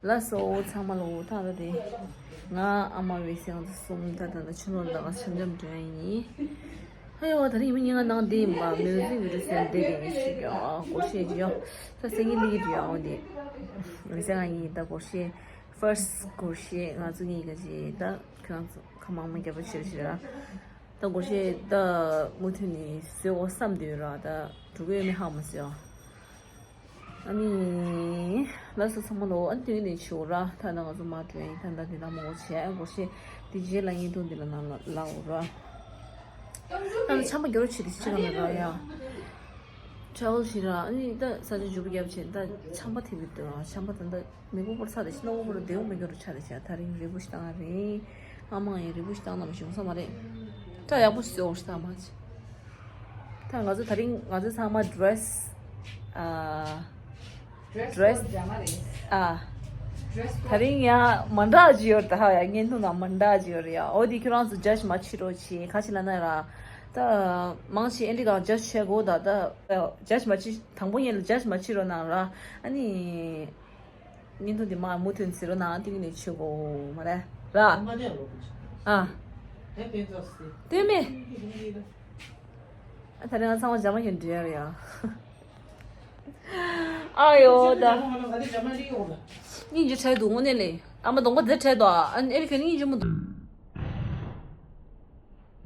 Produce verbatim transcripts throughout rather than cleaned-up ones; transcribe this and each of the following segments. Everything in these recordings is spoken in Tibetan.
ལགས་སོ་ཚང་མ་ལོ། ད་ད་དེ་ང་ཨ་མ་བའི་སེང་གསུམ་ད་ད་ད་ཆུ་ནོར་ད་ག་ཆམ་ཆམ་འགྲོ་ཡ་ཡིན། ཨ་ཡོ་ད་རིང་ཉི་མ་ཉིན་ང་ནང་དེ་ཡིན་པ་མིའུ་ཟིག་བི་ཌི་ཡོ་སེན་དེ་དེ་ཡིན་ཞིག་ཡོ་སྒོར་གཞས་ཅི་ཡོ། ད་སེང་གེ་ལི་གི་ཡོ་འོ་དེ་མི་ཟེར་ང་ཡིན་ད་སྒོར་གཞས་first སྒོར་གཞས་ང་ཚོ་གཉིས་ཀ་ཅི་ད་ཁྱེད་རང་ཚོ་ཁ་མང་མ་རྒྱབ་པ་ཆེར་ཞེ་ར། ད་སྒོར་གཞས་ད་མུ་མཐུད་ནས་བཟོས་འོ་བསམ་དུས་ར་ད་འགྲོ་གི་ཡོད་མེད་ཧ་མ་སོ། ཨ་ནི། ལགས་སོ་ཚང་མ་ལོ། ཨ་ནི་དེ་ནས་ཆེའོ་ར་ད་ད་ང་ཚོ་མ་འགྲོ་ཡིན་ད་ད་དེ་ད་མ་འོ་བྱས་ཨ་སྒོར་གཞས་དེ་རྗེས་ལ་ཡིན་དུ་འདི་ལ་ན་ལ་འོ་ར། ད་ནི་ཆམ་པ་རྒྱོ་རོ་ཆེ་དེ་ཤི་ག་ན་ར་ཡ། travel ཞིག་ར་ཨ་ནི་ད་ས་ཆ་འཇུ་བ་རྒྱབ་བྱས་ད་ཆམ་པ་ཐེབས་ཡོད་དུ་ར་ཆམ་པ་ད་ད། མི་བུ་པོར་ཚ་དེ་ཤི་ནོ་བུ་པོར་དེའུ་མི་གོ་རུ་ཆ་དེ་ཆ་ད་རིང་རི་བུ་ཤི་བཏང་རེད། ཨ་མ་ཡིན་རི་བུ་ཤི་བཏང་ན་མ་བྱུང་ས་མ་རེད། ད་ཡག་པོ་ཤི་ཟོ་ཤི་བཏང་མ་ཆེ། ད་ང་ཚོ་ད་རིང་ང་ཚོ་ཚང་མ་dress ཨ། dress ཨ། ད་རིང་ཡ་མ་འདྲ་ཅི་ཡོད་ད་ཧ་ཡ་བརྙན་ཐུང་ན་མ་འདྲ་ཅི་ཡོད་རེད་ཡ། འོ་དེ་ཁྱོད་རང་ཚོ་judge མ་བྱེད་རོགས་བྱེད་ཁ་ཆེ་ལ་ན་ར། ད་མང་ཆེ་ཨེ་འདྲི་གང་judge བྱེད་དགོས་ད་ད་judge མ་བྱེད་དང་པོ་ཡན་ལ་judge མ་བྱེད་རོགས་གནང་ར། ཨ་ནི། བརྙན་ཐུང་འདི་མ་མུ་མཐུད་ཟེར་རོ་ནང་ཏིང་ནས་ཆོས་གོ་མ་རེད་ར། ཨ་མ་ནས་ལོ་ཀུ་ཆ། ཨ། དེ་ཕན་ཚོགས་སི། དེ་མེད། ཨ་ད་རེ་ང་ཚང་མ་ཇ་མ་ཡོན་འདྲེ་ཡ་རེད་ཡ། ཨ་ཡོ་ད། སྙིང་རྗེ་ཁྲལ་འདུག་དངོས་གནས་ལས། ཨ་མ་གདོང་པ་དེ་ཁྲལ་འདུག་ཨ་ཨེ་རི་ཁ་སྙིང་རྗེ་མོ་འདུག་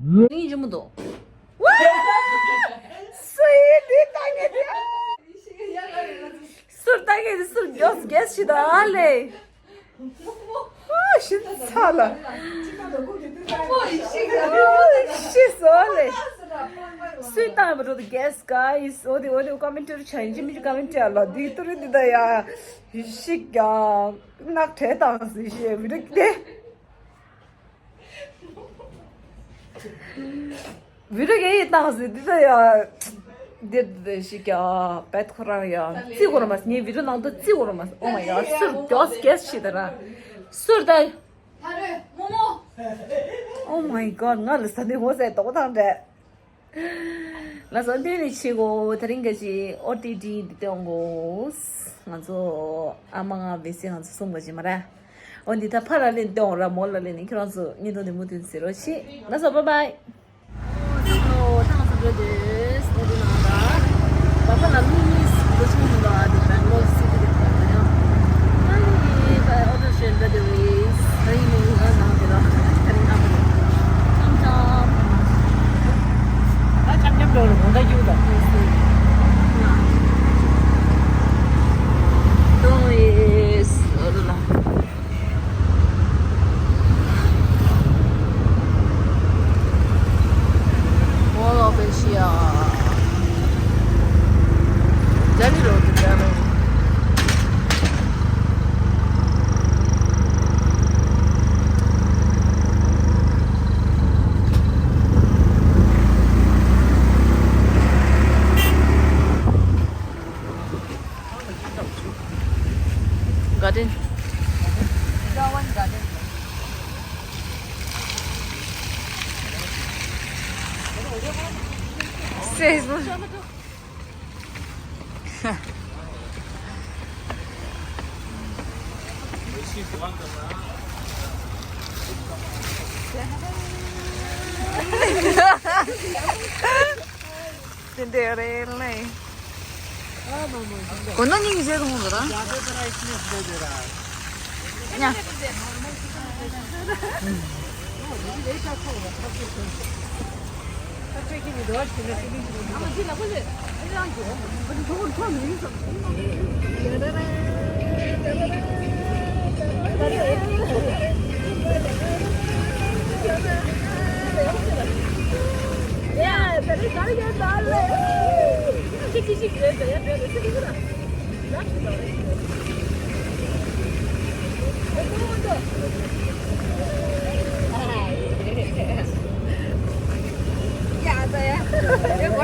སྙིང་རྗེ་མོ་འདུག་སུ་ཡིན་འདི་ལྟ་ངེས་དེ། སུར་ལྟ་ངེས་དེ་སུར་མགྱོགས་རྒྱས་ཤིག་དང་ཨ་ལེ། ཨ་ཤི་ཚ་ལ། ཤི་སོ་ལེ། སུས་བཏང་བ་འགྲོ་དུ་guess guys འོ་དེ་འོ་དེ་ཀོ་མེན་ཊི་ཆ་ཡིན་ཅི་མི་ཅི་ཀོ་མེན་ཊི་ལ་འདི་ཏུ་རི་འདི་ད་ཡ། ཤི་ཀྱང་ནག་ཁྲེ་དང་སི་ཤེ་བི་རིག་དེ། བི་ཌི་ཡོ་ག་ཡི་བཏང་ཟེར་འདི་ད་ཡ། འདི་འདི་ཞིག་ཀྱང་བེད་ཁོ་རང་ཡ་རྩི་གོ་ར་མ་ངའི་བི་ཌི་ཡོ་ནང་དུ་རྩི་གོ་ར་མ། Oh my god སུར་ཀྱོས་ཀྱེས་ཤི་ད་ར། སུར་ད། Oh my god ང་ལ་ས་ནི་ཧོ་སའི་དོག་དང་འདྲ། ལ་ས་འདི་ནི་ཆི་གོ་ད་རིང་ག་ཅི་ཨོ་ཏི་ཏི་འདི་ཏེ་འོང་གོ། ང་ཚོ་ཨ་མ་ང་བེ་སི་ང་ཚོ་གསུམ་ག་ཅི་མ་ར། འོ་འདི་ད་ཕ་ལ་ལེན་ཏེ་འོང་ར་མོ་ལ་ལེན་ནི་ཁྱེད་རང་ཚོ་ཉིན་ཐོ་འདི་མུ་མཐུད་ཟེར་རོ་ཤི། ལ་ས་bye bye། ཨོ་ཐང་ས་འགྲོ་དེ་སོ་དུ་ནང་ལ། བ་ཕ་ལ་མི་མི་སི་འགྲོ་ཆུང་ལ་དེ་བེང་ལོར་སི་ཊི་དེ་བ་ཡང་། ཨ་ནི་ད་ཨོ་ཏོ་ཤེན་འགྲོ་དེ་བས་ཨ་ནི་ང་ནང་དེ་ལ་ཁ་རིང་ཨ་མ་རེད། ཆམ་ཆམ། ད་ཆམ་ཆམ་འགྲོ་རུ་གོང་ད་རྒྱུག་ད། དོང་ཡེས་ཨོ་རུ་ལ། Mall of Asia. Delhi Road to Delhi. Garden. Garden. Says དེ་འདྲ་རེད་ལེ། གོ་ན་སྙིང་རྗེ་རུང་ར། ཉ།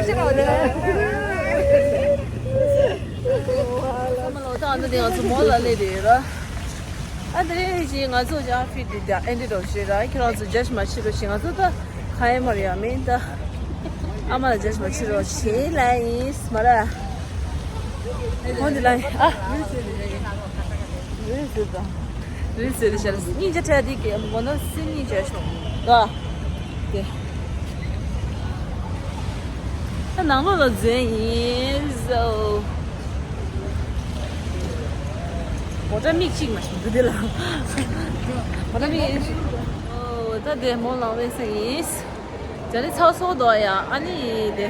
ཚང་མ་ལོ་ད་ཨ་ནི་དེ་ང་ཚོ་མོ་ལ་སླེབས་ཡོད་ར། ཨ་དེ་རིང་ཅིག་ང་ཚོ་ཅིག་ཨ་ཕི་དེ་དེ་ཨེ་འདྲ་རོ་ཞེས་ར། ཁྱེད་རང་ཚོ་ཇཇ་མ་བྱེད་རོགས་ཞེས། ང་ཚོ་ད་ཁ་ཡེ་མར་ཡ་མིན་ད། ཨ་མ་ལ་ཇཇ་མ་བྱེད་རོགས་ཞེས་ལ་ཡིན་མ་ར། ཧོན་དེ་ལ་ཡིན་ཨ། རེད་ཟེར་དང་། རེད་ཟེར་ཤར་སྙིང་རྗེ་ཕྲད་དེ་གི་མགོ་ནོར་སེམས་ཉིད་བྱས་ཤོག་ད། དེ། ད་ནང་ལོགས་ལ་འཛུལ་ཡིན་ཟོ། མོ་ཊ་མིག་གཅིག་མ་ཤེས་འདུག་དེ་ལ། མོ་ཊ་མིག་ཨོ་ད་དེ་མོ་ལང་བའི་ས་ཡིན། ཇ་ནི་ཚ་སོགས་དོ་ཡ་ཨ་ནི་དེ།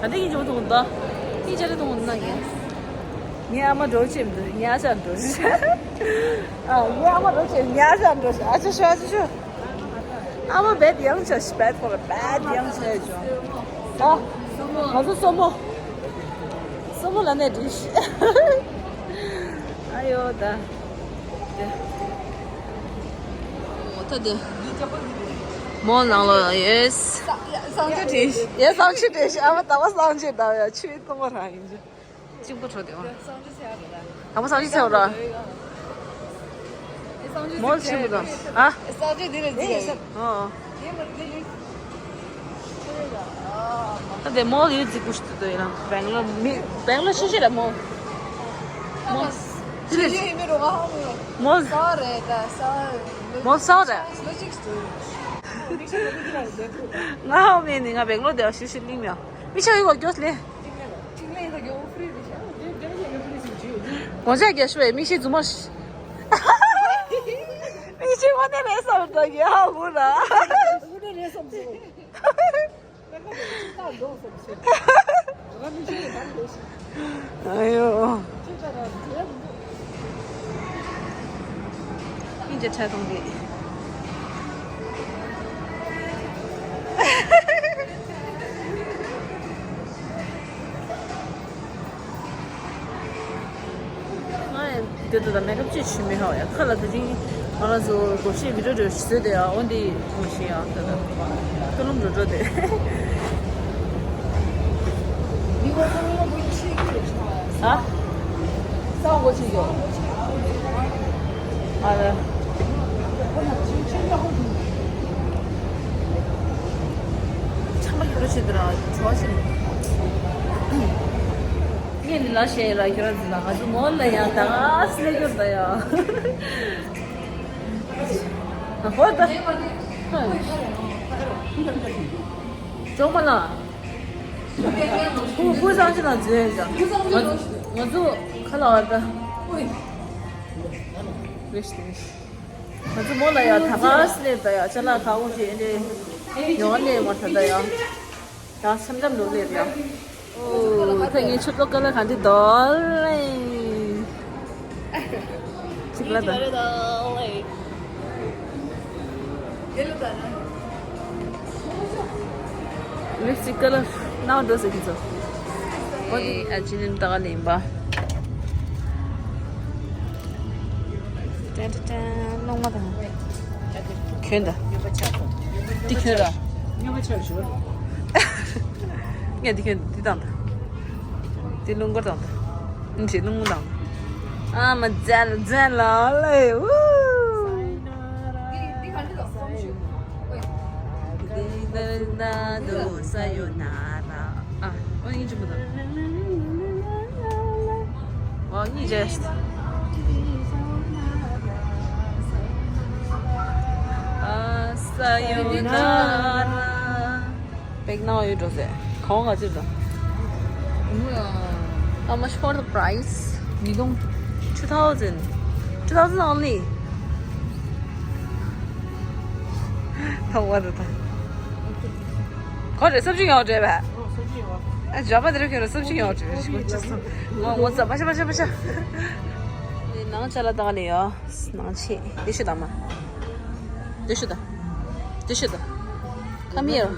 ད་དེ་ཡིན་ཅུང་ཐུང་དོ། ཡིན་ཇ་ནི་ཐུང་ན་ཡིན། ངའི་ཨ་མ་འགྲོ་ཆེ་མི་འདུག་ངའི་ཨ་ཅག་འགྲོ་ཆེ། ཨ་ངའི་ཨ་མ་འགྲོ་ཆེ་ངའི་ཨ་ཅག་འགྲོ་ཆེ་ཨ་ཅག་ཤོ་ཨ་ཅག་ཤོ། ཨ་མ་བེད་ཡང་ཆ་ཤི་བེད་ཁོ་ར་བེད་ཡང་ཆ་ཡོད་ཅོ། ཨ། ང་ཚོ་སོ་མོ། སོ་མོ་ལ་ནས་འགྲིག་ཤི། ཨ་ཡོ་ད། ད་དེ། མོ་ནང་ལ་ཡོད། སང་ཆུ་བྲིས། ཡེ་སང་ཆུ་བྲིས་ཨ་མ་ད་བ་སང་ཆུ་ད་ཡ་ཆུའི་ཐོག་མ་རང་ཡིན་ཅོ། གཅིག་པོ་གྲོ་དེ་བ། དང་པོ་སང་ཆུ་ཚེ་བ་ར། མོལ་ཆེན་པོ་དང་། ཨ། ཨ། ད་དེ་མོལ་ཡོད་ཅིག་གུ་ཤི་ཏུ་ཡིན་ན་བེང་ལོར་མི་བེང་ལོར་ཤི་ཤི་ར་མོལ། མོལ། ཤི་ཤི་མོལ། མོལ་སང་ར། ང་ཧ་མེ་ནི་ང་བེང་ལོར་དེ་བ་ཤི་ཤི་ལིང་མྱོང་། མི་ཤ་ཡི་གོ་སྐྱོ་སླེ། གོང་ཆ་རྒྱ་ཤོད་མིག་ཤེལ་རྫུན་མ། མིག་ཤེལ་དངོས་གནས་རེད་བསམ་འདུག་ཡ་ཧ་གོ་ན། ཨ་ཡོ། སྙིང་རྗེ་ཕྲད་གཏོང་གི། ང་ཡང་དེ་ད་ལྟ་མེ་ཀབ་ཅིག་བྱེད་མི་ཧ་ཡ། ཁ་ལ་དེ་རིང་ང་རང་ཚོ་སྒོར་གཞས་བི་ཌིའོ་བཟོས་ཏེ་ཡ་འོ་འདི་ངོ་ཤེས་ཡ་ད་ལྟ་ཀ་ལུམ་འགྲོ་འགྲོ་དེ། ཨ། ས་འོ་ཆེ་ཡོ། ཨ་ལ། ཆམ་པ་ཡོད་རེད་ཤི་དེ་ར་བྲོ་བ་ཆེ། ངས་འདི་ལ་བཤད་ཡིན་ལ་ཁྱོད་རང་འཛིན་ལ་ང་ཚོ་མོ་ལ་ཡང་ད་ག་སི་ལེ་ཁྱོད་ད་ཡ། ཧོ་ད། ཅོག་མ་ལ། ཀུ་ཀུ་སང་ཅི་ལ་འཛུལ་ཡོད་ཅག་ང་ཚོ་ང་ཚོ་ཁ་ལ་བར་ད། རེ་ཞིག་རེ་ཞིག་ང་ཚོ་མོ་ལ་ཡ་ད་ག་སི་ལེ་ད་ཡ་ཅ་ལག་ཁ་བོ་ཞིག་ཨེ་ནས་ཡོང་ནས་མ་ད་ད་ཡ། ད་སེམས་ཙམ་ལོ་ལེབ་ཡ། ཨོ། ད་ངའི་ཆུ་ཏོ་ཀ་ལ་ག་འདི་དོ་ལེ། ཅིག་ལ་ད། ལིབ་སི་ཀ་ལ་ནའོ་འགྲོ་ཟེར་གི་ཚོ། ཨོ་དེ་ཨ་ཅི་ནིམ་ཏག་ལེན་པ། ཏན་ཏན་ཏན། སློང་མ་དང་། གྱོན་དང་། འདི་གྱོན་ར། ངས་འདི་གྱོན་འདི་དང་དང་། འདི་རླུང་འཁོར་དང་དང་། འདི་རླུང་དང་། ཨ་མ་ཛལ་ཛལ་ལ་ལེ་ཝུ། འདི་འདི་ག་འདི་དང་སོང་ཞུ། འདི་ན་ན་དུ་ས་ཡོ་ན་ར། ཨ། ཨོ་ཡིན་ཅི་མི་འདུག་ཨོ་ཡིན་ཅི། ཨ་ས་ཡོ་ན་ར། པེག་ནང་ཡོད་འགྲོ་ཟེར། གང་ག་ཅིག་དང་། How much for the price? ཉིས་སྟོང་། Two thousand. Two thousand only. ཐོག་བར་དུ་ཐང་། གོ་རེ་སབ་ཅིག་ཡོང་འདྲེ་བས། ཨ་ཇ་པ་དེ་རུ་ཁྱོད་རུ་སབ་ཅིག་ཡོང་འདྲེ་བས་ཤི་ཁོ་ཅི་སོང་། ངོ་ངོ་ཚ་པ་ཤ་པ་ཤ་པ་ཤ། ནང་ཅ་ལ་དང་ནི་ཡོ། ནང་ཆེ་དེ་ཤི་དང་མ། དེ་ཤི་དང་། དེ་ཤི་དང་། Come here.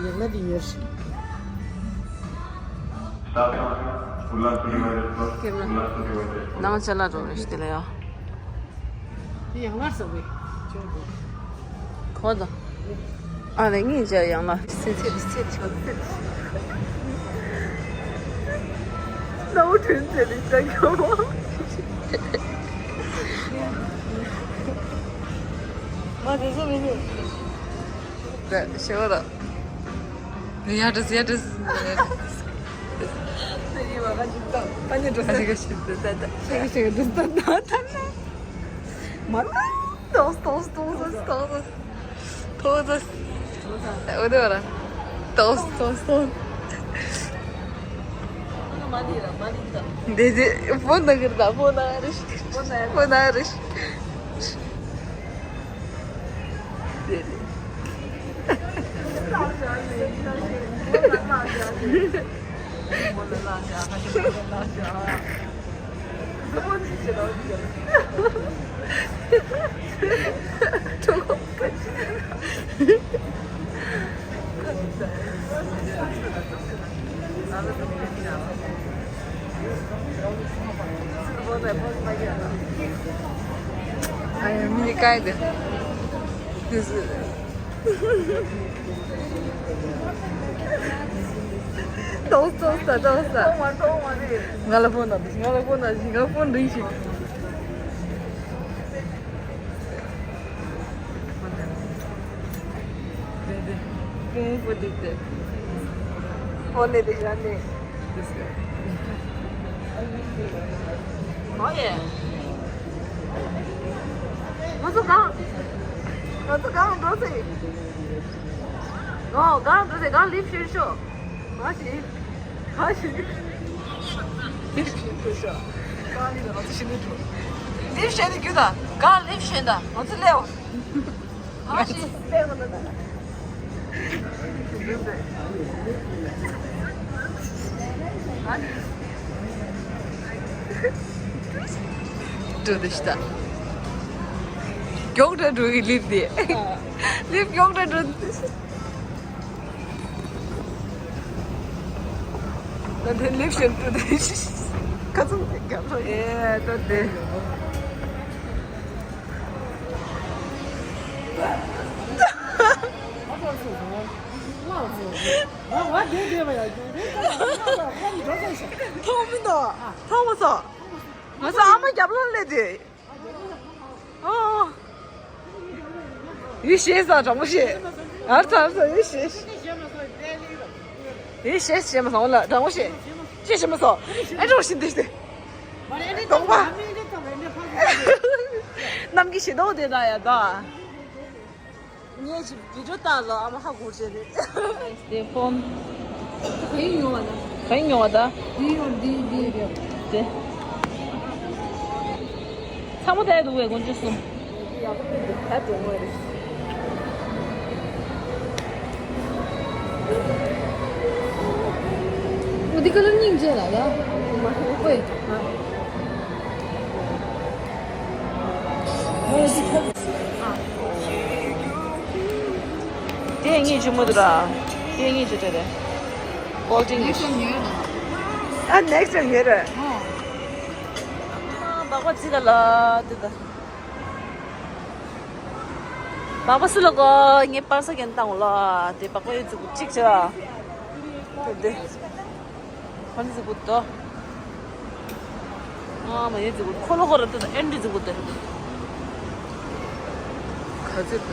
ནང་ཅ་ལ་འགྲོ་རེ་ཤི་དེ་ལ་ཡོ། དེ་ཡང་ལ་སོ་བེ། ཁོ་དང་། ཨ་ལེ་ངས་ཅ་ཡང་ལ། སེ་སེ་སེ་ཆོ་སེ། ནའོ་ཁྲོན་ཚེ་རིག་ད་ཁྱོ་མ། མ་དེ་ཚོ་མི་ནུས། རེད་ཤེས་པ་ར། ཡ་དྲིས་ཡ་དྲིས། ད་ནི་འགྲོ་ས་ཞིག་ཞིག་ད་ད་ཞིག་ཞིག་འགྲོ་ས་ད་ད་ད་ན། མ་ལ་ཏོག་ཏོག་ཏོག་ཏོག་ཏོག་ཏོག་ཏོག་འོ་དེ་བ་ར། ཏོག་ཏོག་ཏོག་འདི་འདི་ཕོ་ན་གིར་ད་ཕོ་ན་རིཤ། ཕོ་ན་རིཤ། འདི་འདི། ཨ་ཡ་མི་ནི་ཀའི་དེ། དེ་སུ། ཏོག་ཏོག་ས་ཏོག་ས། ང་ལ་ཕོན་ན་ང་ལ་ཕོན་ན་ང་ཕོན་རིང་ཞིག་ཀུང་ཧྥུ་འགྲིག་སྟེ། ཨོ་ནེ་དེ་ཞག་ནེ། ཨོ་ཡེ། ང་ཚོ་གང་། ང་ཚོ་གང་འགྲོ་ཟེར། ཨོ་གང་འགྲོ་ཟེར་གང་ལིབ་ཤེར་ཤོ། གང་ཞིག་གང་ཞིག་ལིབ་ཤེར་ཤོ། གང་ལིབ་ང་ཚོ་ཤི་ནི་འགྲོ། ལིབ་ཤེར་ནི་རྒྱུ་དང་གང་ལིབ་ཤེར་དང་ང་ཚོ་སླེབས། ཨ་ཤི། འགྲོ་དེ་ཤི་ད། མགྱོགས་དྲགས་འགྲོ་གི་ལིབ་དེ། ལིབ་མགྱོགས་དྲགས་འགྲོ། ད་དེ་ལེབ་ཤེར་འགྲོ་དེ་ཁ་ཚང་དེ་རྒྱབ་ལོ་ཡེ་ད་དེ། ཐོག་མི་འདུག་ཐོག་མ་སོ། ང་ཚོ་ཨ་མ་རྒྱབ་ལོགས་སླེབས་དེ། ཨོ། ཡིད་ཤེས་ས་དྲང་མོ་བཤད། ཨར་ཚ་ཨར་ཚ་ཡིད་ཤེས། ཡིད་ཤེས་ཤེས་མ་སོང་ལ་དྲང་མོ་བཤད། ཤེས་ཤེས་མ་སོང་། ཨེ་འགྲོ་བཞིན་དེ་སྟེ། གདོང་པ། གནམ་གྱི་ཞེ་དོག་དེ་ད་ཡ་ད། ངས་ཅིག་བི་ཌིའོ་བཏང་ལ་ཨ་མ་ཧ་གོ་བྱས་རེད། དེ་ཕོན། ག་ཡིན་ཡོང་བ་ན། ག་ཡིན་ཡོང་བ་ད། འདི་ཡོང་འདི་འདི་རེད། དེ། ཚ་མོ་བལྟས་འདུག་བས་དགོན་ཆུ་གསུམ། ཡག་པོ་མི་འདུག་ད་དྲོ་མོ་རེད། འོ་འདི་ཀ་ལར་སྙིང་རྗེ་ལ་ཡ། མ་ཧོ་ཧོ་ཧོ། དེ་ངས་ཅི་མོ་དུ་ར། དེ་ངས་ཅི་དྲ་རེད། Golden next time ཡོད་ར། ཨ་next time ཡོད་ར། སྦག་སྦག་ཙི་ག་ལ་དེ་ད། སྦག་སྦག་སུ་ལ་གོ་ངས་པར་ས་གན་བཏང་ལ་དེ་སྦག་སྦག་ཡོད་ཙི་གུ་གཅིག་ཅི་ར། དེ་དེ། ཁོ་ནི་ཟི་གུ་ཏོ། ཨ་མ་ཡེ་ཟི་གུ་ཁོ་ལོ་ཁོ་ར་ཏོ་ཨེན་ཌི་ཟི་གུ་ཏོ། ག་ཚོད་པ།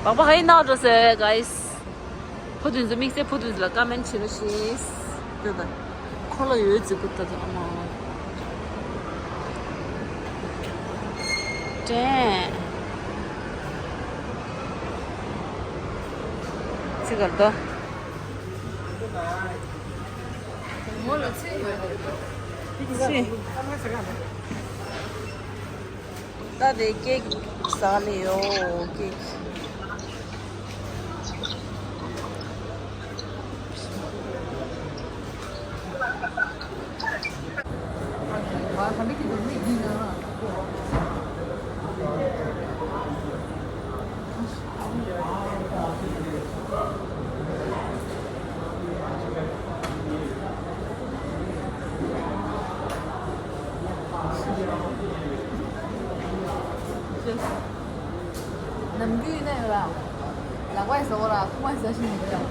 སྦག་སྦག་ཧའི་ནའོ་འགྲོ་སེ་གའིས། ཕུ་དུན་ཚོ་དམིགས་བསལ་ཕུ་དུན་ཚོ་ལ་ཀ་མེན་བྱེད་རོགས་ཞེས། དེ་ད། ཁོ་ལ་ཡོད་ཙི་གུ་ད་ད་ཨ་མ། དྲན། ཙི་ག་ལ་ད། ངོ་ལ་ཚེ་ཡོད་རེད། ཚེ། ད་དེ་ཀེག་ཟ་ལེ་ཡོ་ཀེག་ནམ་རྒྱུན་ཡིན་ན་ཡོད་ར། ལག་པ་ཡི་ཟ་བོ་ར་ཁུག་མ་ཡི་ཟ་ཤི་ནི་ཡོད་ར།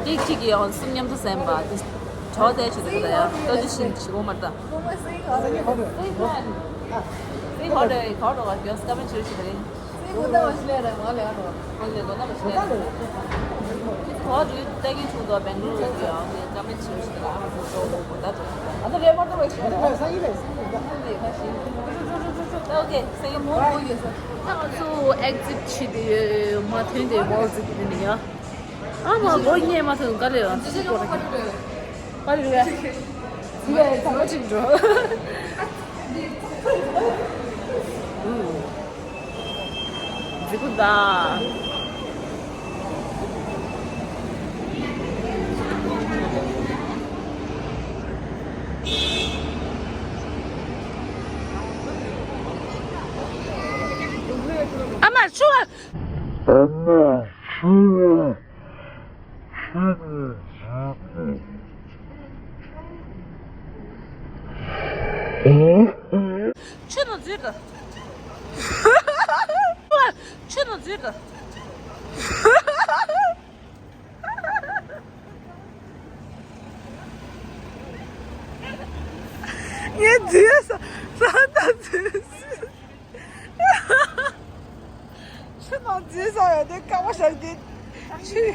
གཅིག་གཅིག་གིས་ཡང་གསུམ་མཉམ་དུ་ཟིན་པ་དེ་གྲོགས་དེ་ཞིག་འདུག་ད་ཡང་ལྟོ་ཆུ་ཤིང་ཞིག་འོ་མར་ད། Okay, say more. ང་ཚོ་exit བྱེད་དེ་ཡོད། མ་ཐོན་དེ་མོལ་ཟིག་དེ་ནི་ཡ། ཨ་མ་མགོ་བརྙན་མ་ཐོན་ག་ལེ་ཡོད། ཙི་ཙི་གོ་ར་ག་པར་རེད། ཙི་ཙི་ཚང་མ་ཅིག་འགྲོ། ཙི་གུ་ད། ཨ་མ་ཆུ་བ། ཆུ་ནང་འཛུལ་ད། ཆུ་ནང་འཛུལ་ད། ངས་འཛུལ་ས་ས་ད་འཛུལ། ཆུ་ནང་འཛུལ་ས་ཡོད་དེ་ཀ་བ་ཞག་གི་ཆུ།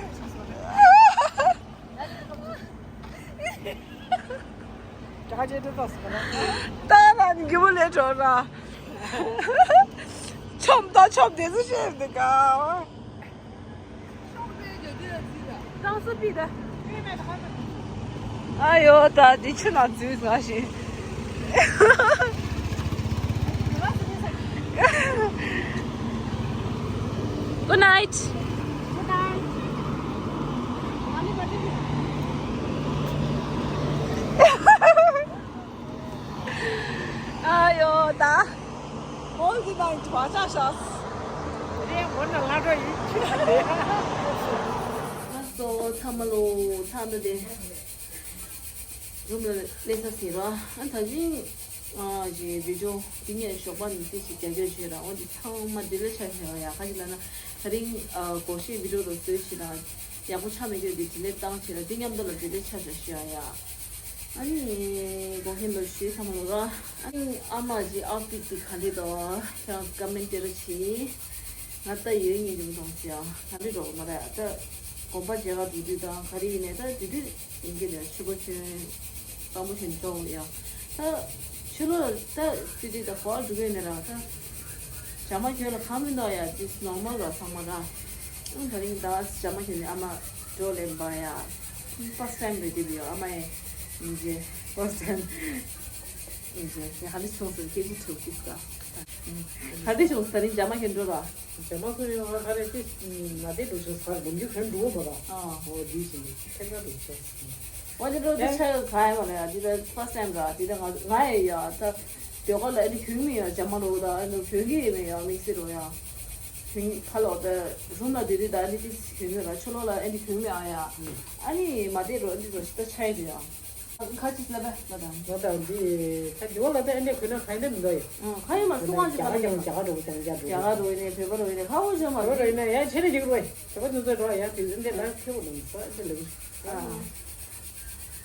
ཀྱ་ཀ་ཅེ་ཏོ་ཏོ་སི་ཀ་ན། ད་ན་ནི་གི་མོ་ལས་གྲོགས་ར། ཆོམ་ད་ཆོམ་དེ་ཚོ་ཤེས་འདུག་ག། ཨ་ཡོ་ད་འདི་ཆུ་ནང་འཛུལ་ང་ཞིག Good night. Good night. ཨ་ཡོ་ད། ཧོལ་གྱི་ནང་གི་བག་ཆགས་ཤག་རེད་མོ་ན་ལྷ་འགྲོ་ཡིན་ཁྱོད་རེད། ལགས་སོ་ཚང་མ་ལོ་ཚང་མ་དེ་རུམ་ལ་སླེབས་ས་ཟིན་རོ། ཨ་ད་ཅིང་ཨ་ཅེ་བི་ཌིའོ་འདི་ངས་ཞོགས་པ་ནས་ཏི་ཞིག་རྒྱ་སྐྱོར་བྱས་ར། འོ་འདི་ཚང་མ་ཌི་ལེཊ་ཆགས་བཞག་ཡ། ག་ཅི་ལབ་ན་ད་རིང་ཨ་སྒོར་གཞས་བི་ཌིའོ་རུ་བཟོས་བྱས་ར། ཡག་པོ་ཆགས་མེད་ཁྱོད་འདི་ཌི་ལེཊ་བཏང་བྱས་ར། འདི་མཉམ་དུ་ལ་ཌི་ལེཊ་ཆགས་བཞག་ཞུ་ཡ་ཡ། ཨ་ནི་འགོག་མཁན་ལོ་ཞུས་ཚང་མ་ལོ་ར། ཨ་ནི་ཨ་མ་ཅི་ཨའུ་ཕིཊ་འདི་ག་འདྲ་འདུག་ཁྱེད་རང་ཀ་མེན་ཊི་སྟེ་ར་བྱེད། ང་ལྟ་ཡོད་ངེས་ཀྱི་མི་མཐོང་ཟེར་ཨ། ག་འདྲ་འགྲོ་གི་མ་རེད། ད་དགོན་པ་མཇལ་ཁ་འགྲོ་དུས་དང་ག་རེ་ཡིན་ནའི་ད་དེ་དུས་ཡིན་གྱི་རེད། ཕྱུ་པ་ཁྱོད་གཙང་པོ་ཁྱོད་འགྲོ་ཡ། ད་ཕྱི་ལོགས་ད་སི་ཊི་ད་གོ་བ་འགྲོ་གི་ཡོད་ནི་ར། ད་བྱ་མ་ཁྱོད་ལ་གང་མི་འདུག་ཡ། ཇི་སི་ནོར་མལ་ར་ཚང་མ་ར། ཨང་དེ་རིང་ད་བྱ་མ་ཁྱོད་ནི་ཨ་མ་འགྲོ་ལེན་པ་ཡ། ཕར་སི་ཊི་ཊའིམ་རེད་དེ་བི་ཡོ་ཨ་མ་ཡེ། ཨིན་ཇེ་ཕར་སི་ཊི་ཊའིམ། ཨིན་ཇེ་ཡ་ག་འདྲ་བྱུང་སོང་སྐད་ཆ་དྲིས་ཀྱི་ད། ག་འདྲ་བྱུང་སོང་ད་རིང་བྱ་མ་ཁྱོད་འགྲོ་ར། བྱ་མ་ཁྱོད་ཡོང་ང་ག་རེ་དེ་ང་དེ་འགྲོ་བྱུང་ས་ལོ་རྒྱུས་ཁྱོད་འགྲོ་བ་ར། ཨ་འོ་དེ་བྱས་ནས་ཁྱེད་ཀ་འགྲོ་བྱུང་། འོ་དེ་འགྲོ་དེ་ཆ་ག་ཡ་མ་རེད་ཡ། དེ་ད་ཕར་སི་ཊི་ཊའིམ་ར། དེ་ད་ང་ང་ཡེ་ཡ་ད། ཟློས་གར་ལ་ཨ་ནི་གྱོན་མི་ཡོད་བྱ་མ་རོ་དང་ཨ་ནི་གྱོན་གི་ཡོད་མེད་ཡོད་དམིགས་བསལ་རོ་ཡ། གྱོན་ཁ་ལོག་ད་རུམ་ལ་སྡོད་དུས་ད་ཨ་ནི་ཏིས་གྱོན་མི་ར། ཕྱི་ལོགས་ལ་ཨ་ནི་གྱོན་མི་ཨ་ཡ། ཨ་ནི་མ་བསྡད་རོ་ཨ་ནི་རོ་ཞིག་ད་ཆ་ཡི་རེད་ཡ། ཁ་ཅིག་ལབ་པ་ལ་དང་། ང་དང་འདི་ཁ་འདི་བ་ལ་དེ་ཨ་འདྲས་གོན་ན་གང་འདྲས་མི་འདུག་ཡ། ཨང་། ག་ཡོད་མ་རྩུབ་གང་ཅིག་རྒྱ་གར་ཀྱང་རྒྱ་གར་འགྲོ་གི་ཀྱང་རྒྱ་འགྲོ་རྒྱ་གར་འགྲོ་ཡིན་ནས་བོད་པ་འགྲོ་ཡིན་ནས་ཁ་བོ་བྱས་མ་འགྲོ་རེད་ན་ཡ་ཆེ་རེ་ཡིག་རུ་བས་བོད་པ་འདུག་ཚོད་འགྲོ་ཡ་དེ་འདྲས་ལ་ཁེ་བོ་ལ་མི་ས་ཨ་འདྲས་ལ། ཨ།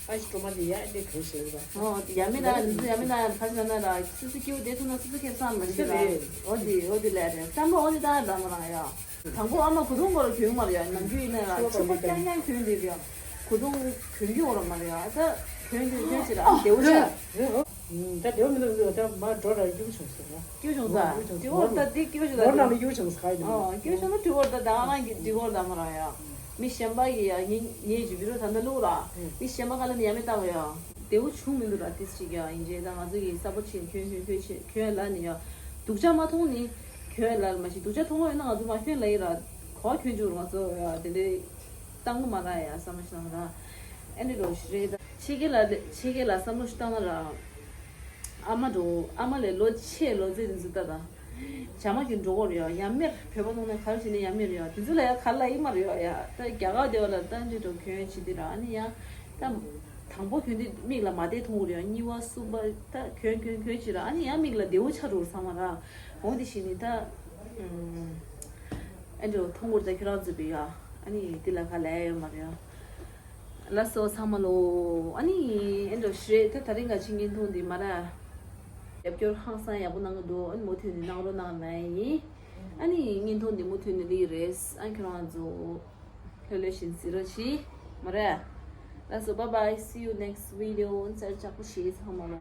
ཨ་ཞིག་སྤྲོ་མ་དེ་ཡ་ཨ་འདྲས་གོན་ཞེས་ལ། ཨོ། ཡ་མི་ན་ཡ་མི་ན་ཡ་ཁ་ཅིག་ན་ན་ལ་སི་སི་ཀྱུ་དེ་ཐུག་ན་སི་སི་ཁེ་བསམ་མ་ཤེས་ལ། ཨོ་དེ་ཨོ་དེ་ལས་རེད་བསམ་པ་ཨོ་དེ་ད་ད་མ་རང་ཡ། དང་པོ་ཨ་མ་གོས་ཐུང་སྐོར་གྱོན་མ་རེད་ཡ། ནམ་རྒྱུན་ཡིན་ན་ཡ་ཕྱུ་པ་རྐྱང་རྐྱང་གྱོན་འདི་རེད་ཡ། གོས་ཐུང་གྱོན་རྒྱུ་འོ་ར་མ་རེད་ཡ། ད་གྱོན་གྱོན་གྱོན་ཅི་ར་ཨ་བདེ་བོ་ཆགས། ད་བདེ་བོ་མི་འདུག་ད་མ་འགྲོ་ར་སྐྱུག་བྱུང་ཟེར་ཡ། སྐྱུག་བྱུང་ས། སྐྱུག་བྱུང་། འགྲིག་གོ་ད་འདི་སྐྱུག་བྱུང་ད། ནང་ལ་སྐྱུག་བྱུང་ས་ཁ་ཡིན། ཨོ། སྐྱུག་བྱུང་ན་འགྲིག་གོ་ད་ད་ང་རང་གི་འགྲིག་གོ་ད་མ་ར་ཡ། མི་གཞན་པ་གི་ཡ་ངེད་ངེད་ཀྱི་བི་རོ་ད་ད་ལུག་ར། མི་གཞན་པ་ཁ་ལ་ནི་ཡ་མི་ལྟ་གོ་ཡ། བདེ་བོ་བྱུང་མི་འདུག་ར་ཏིས་ཅིག་ཡ། ཡིན་རྗེས་ད་ང་ཚོ་གི་ས་པོ་ཆེན་ཁྱོད་ཁྱོད་ཁྱོད་ཆེ་ཁྱོད་ལ་ནི་ཡ། སྡུག་ཅག་མ་མཐོང་ནི། ཁྱོད་ལ་མ་ཤི་སྡུག་ཅག་མཐོང་བ་ཡོད་ན་ང་ཚོ་མ་ཁྱོད་ལ་ཡི་ར། གོ་ཁྱོད་འཇུག་ང་ཚོ་ཡ་དེ་འདྲའི་བཏང་གི་མ་ར་ཡ་ས་མ་ཤི་ན་ར། ཨ་ནི་རོ་ཤི་རེད་ད། ཕྱི་རྒྱལ་ལ་ཕྱི་རྒྱལ་ལ་བསམ་བློ་ཞིག་བཏང་ན་ར། ཨ་མ་འགྲོ་ཨ་མ་ལས་ལོ་ཆེ་ལོ་ཚད་དེ་ཚོ་ལྟ་ད། བྱ་མ་གྱོན་འགྲོ་གོ་རེད་ཡ། ཡ་མེར་བོད་པ་ནང་ནས་ག་རེ་བྱས་ནས་ཡ་མེར་ཡ་དེ་ཚོ་ལ་ཡ་ག་ལ་ཡི་མ་རེད་ཡ། ད་རྒྱ་གར་དེ་བ་ལ་ད་འདི་འགྲོ་གྱོན་བྱེད་དེ་ར་ཨ་ནི་ཡ། ད་དང་པོ་གྱོན་དེ་མིག་ལ་མ་བདེ་མཐོང་གི་རེད་ཡ། གཉིས་པ་གསུམ་པ་ད་གྱོན་གྱོན་གྱོན་བྱེད་ར་ཨ་ནི་ཡ་མིག་ལ་བདེ་བོ་ཆགས་འགྲོ་བསམ་མ་ར། འོ་དེ་བྱས་ནས་ད་ཨ་འགྲོ་མཐོང་གོ་རེད་ད་ཁྱོད་རང་ཚོ་བི་ཡ། ཨ་ནི་དེ་ལ་ག་ལ་ཡ་ཡོད་མ་རེད་ཡ། ལགས་སོ་ཚང་མ་ལོ། ཨ་ནི་ཨེ་འགྲོ་ཤི་རེད་ད། ད་རིང་ག་ཅི་བརྙན་ཐུང་འདི་མ་ར། རྒྱབ་སྐྱོར་ཧང་སང་ཡག་པོ་གནང་གི་འདུག་ཨ་ནི་མུ་མཐུད་ནས་གནང་རོགས་གནང་ལ་ཡིན། ཨ་ནི་བརྙན་ཐུང་འདི་མུ་མཐུད་ནས་ལི་རེད། ཨ་ཁྱོད་རང་ཚོ་ལྷོད་ལྷོད་བཞིན་གཟིགས་རོགས་གྱིས། མ་ར། ལགས་སོ། Bye bye, see you next video. ཨ་ནི་གསལ་ཆགས་པོ་བྱེད་ཚང་མ་ལོ།